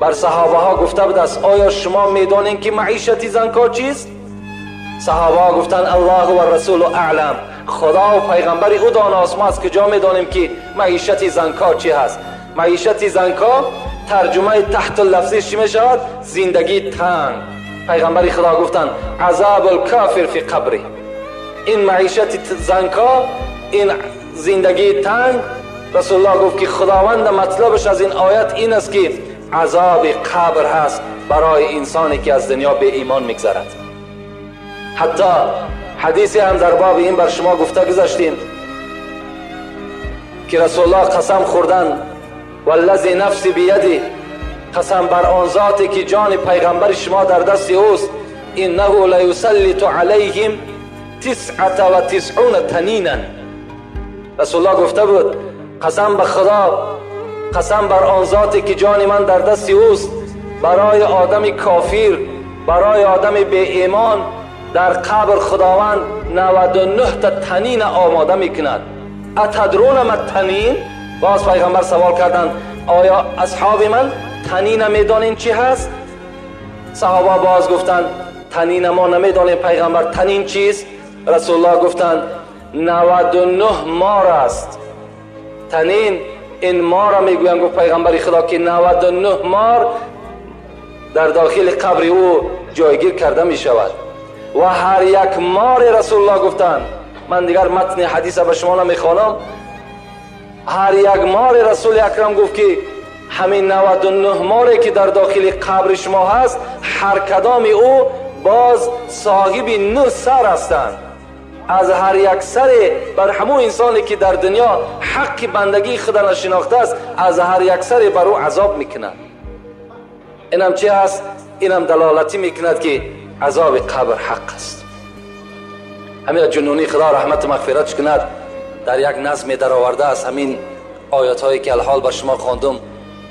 Бар саҳобаҳо гуфта будааст: оё шумо медонед, ки маишати занкор чист? Саҳобаҳо гуфтанд: Аллоҳу ва расулу аълам, Худо ва пайғамбари ӯ доност, мо аз куҷо медонем, ки маишати занкор чӣ ҳаст? Маишати занкор тарҷумаи таҳту лафзиш чӣ мешавад? Зиндагии танг. Пайғамбари Худо гуфтанд: азабул кофир фи қабри. Ин маишати занкор, ин зиндагии танг. Расулуллоҳ гуфт, ки Худованд матлабаш аз ин оят ин аст, ки азоби қабр ҳаст барои инсоне, ки аз дунё беимон мегзарад. Ҳатто ҳадисе ҳам дар боби ин бар шумо гуфта гузаштем, ки Расулуллоҳ қасам хӯрданд: валлази нафси бияди, қасам бар он зоте, ки ҷони пайғамбари шумо дар дасти ӯст, иннаҳу лаюсаллиту алайҳим тисъата ва тисъуна танинан. Расулуллоҳ гуфта буд: қасам ба Худо, қасам бар он зоте, ки ҷони ман дар дасти ӯст, барои одами кофир, барои одами беимон дар қабр Худованд 99 та танина омода мекунад. Атадруна ма танин? Боз пайғамбар савол карданд: оё, асҳоби ман, танина медонед, чӣ ҳаст? Саҳоба боз гуфтанд: танина мо намедонем, пайғамбар, танин чист? Расулуллоҳ гуфтанд: 99 мор аст. Танин ин мора мегӯянд. Гуфт пайғамбари Худо, ки 99 мор дар дохили қабри ӯ ҷойгир карда мешавад ва ҳар як мори, Расулуллоҳ гуфтанд, ман дигар матни ҳадиса ба шумо намехонам, ҳар як мори, Расули Акрам гуфт, ки ҳамин 99 море, ки дар дохили қабри шумо ҳаст, ҳар кадоми ӯ боз соҳиби нӯ сар ҳастанд. Аз ҳар як саре бар ҳамун инсоне, ки дар дунё ҳаққи бандагии худа нашинохтааст, аз ҳар як саре бар ӯ азоб мекунад. Инам чи ҳаст? Инам далолатӣ мекунад, ки азоби қабр ҳақ аст. Ҳамин Ҷунунӣ, Худо раҳмату мағфиратш кунад, дар як назме даровардааст ҳамин оятҳое, ки алҳол ба шумо хондум,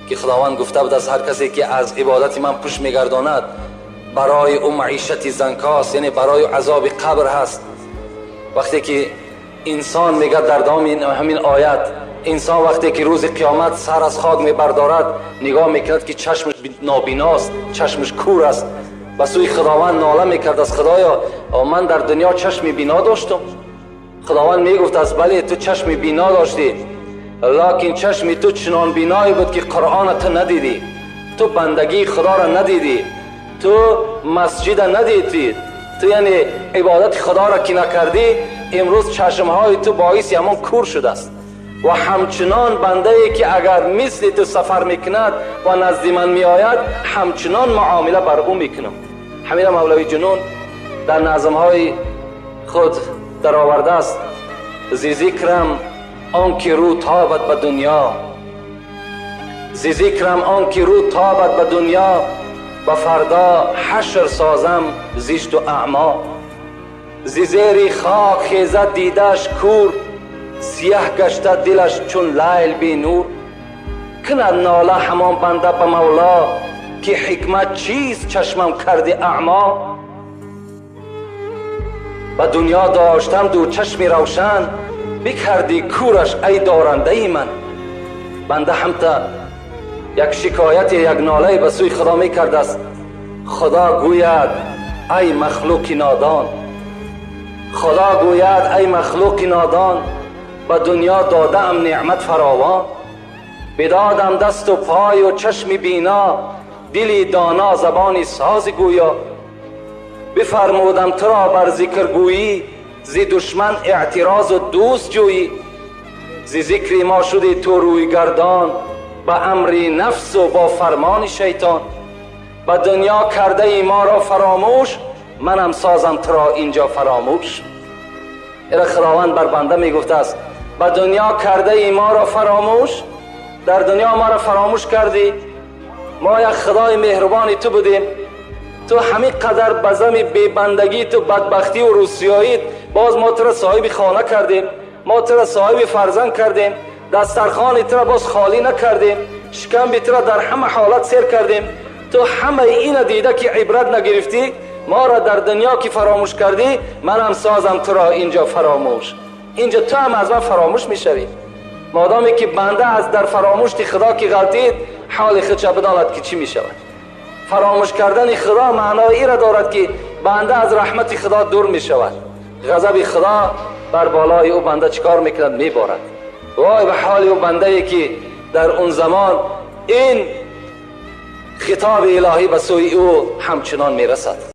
ки Худованд гуфта будааст: ҳар касе, ки аз ибодати ман пушт мегардонад, барои ӯ маишати занкост, яъне барои азоби қабр ҳаст. Вақте ки инсон, мегӯяд дар давоми ҳамин оят, инсон вақте ки рӯзи қиёмат сар аз хок мебардорад, нигоҳ мекунад, ки чашмаш нобиност, чашмаш кур аст, ба сӯи Худованд нола мекард: Худоё, ман дар дунё чашми бино доштум. Худованд мегуфтааст: бале, ту чашми бино доштӣ, локин чашми ту чунон биное буд, ки Қуръона ту надидӣ, ту бандагии Худоро надидӣ, ту масҷида надидӣ, ту яъне ибодати Худоро ки накардӣ, имрӯз чашмҳои ту боиси ҳамон кур шудааст. Ва ҳамчунон бандае, ки агар мисли ту сафар мекунад ва назди ман меояд, ҳамчунон муомила бар ӯ мекунам. Ҳамина Мавлави Ҷунун дар назмҳои худ даровардааст: зи зикрам он ки рӯ тобад ба дунё, зи зикрам он ки рӯ тобад ба дунё, ба фардо ҳашр созам зишту аъмо. Зи зери хок хезад дидааш кур, сияҳ гашта дилаш чун лайл бенур. Кунад нола ҳамон банда ба Мавло, ки ҳикмат чист, чашмам карди аъмо? Ба дунё доштам ду чашми равшан, бикардӣ кураш, ай дорандаи ман. Банда ҳамта як шикояте, як нолае ба сӯи Худо мекардааст. Худо гӯяд: ай махлуқи нодон, Худо гӯяд: ай махлуқи нодон, ба дунё додаам неъмат фаровон, бидодам дасту пою чашми бино, дили доно, забони сози гӯё, бифармудам туро бар зикргӯӣ, зи душман эътирозу дӯст ҷӯӣ. Зи зикри мо шуди ту рӯйгардон, ба амри нафсу бо фармони шайтон. Ба дунё кардаи моро фаромӯш, манам созам туро инҷо фаромӯш. Ира Худованд бар банда мегуфтааст: ба дунё кардаи моро фаромӯш, дар дунё моро фаромӯш кардӣ. Мо як Худои меҳрубони ту будем, ту ҳамин қадар ба зами бебандагӣ, ту бадбахтию рӯсиёит, боз мо туро соҳиби хона кардем, мо туро соҳиби фарзанд кардем, дастархони туро боз холӣ накардем, шикамби туро дар ҳама ҳолат сер кардем. Ту ҳамаи ина дида, ки ибрат нагирифтӣ, моро дар дунё ки фаромӯш кардӣ, манам созам туро инҷо фаромӯш. Инҷо ту ҳам аз ман фаромӯш мешавӣ. Модоме ки банда аз дар фаромӯшти Худо ки ғалтид, ҳоли худша бидонад ки чӣ мешавад. Фаромӯш кардани Худо маънои иро дорад, ки банда аз раҳмати Худо дур мешавад. Ғазаби Худо бар болои ӯ банда чикор мекунад? Меборад. Вой ба ҳоли ӯ бандае, ки дар он замон ин хитоби илоҳӣ ба сӯи ӯ ҳамчунон мерасад.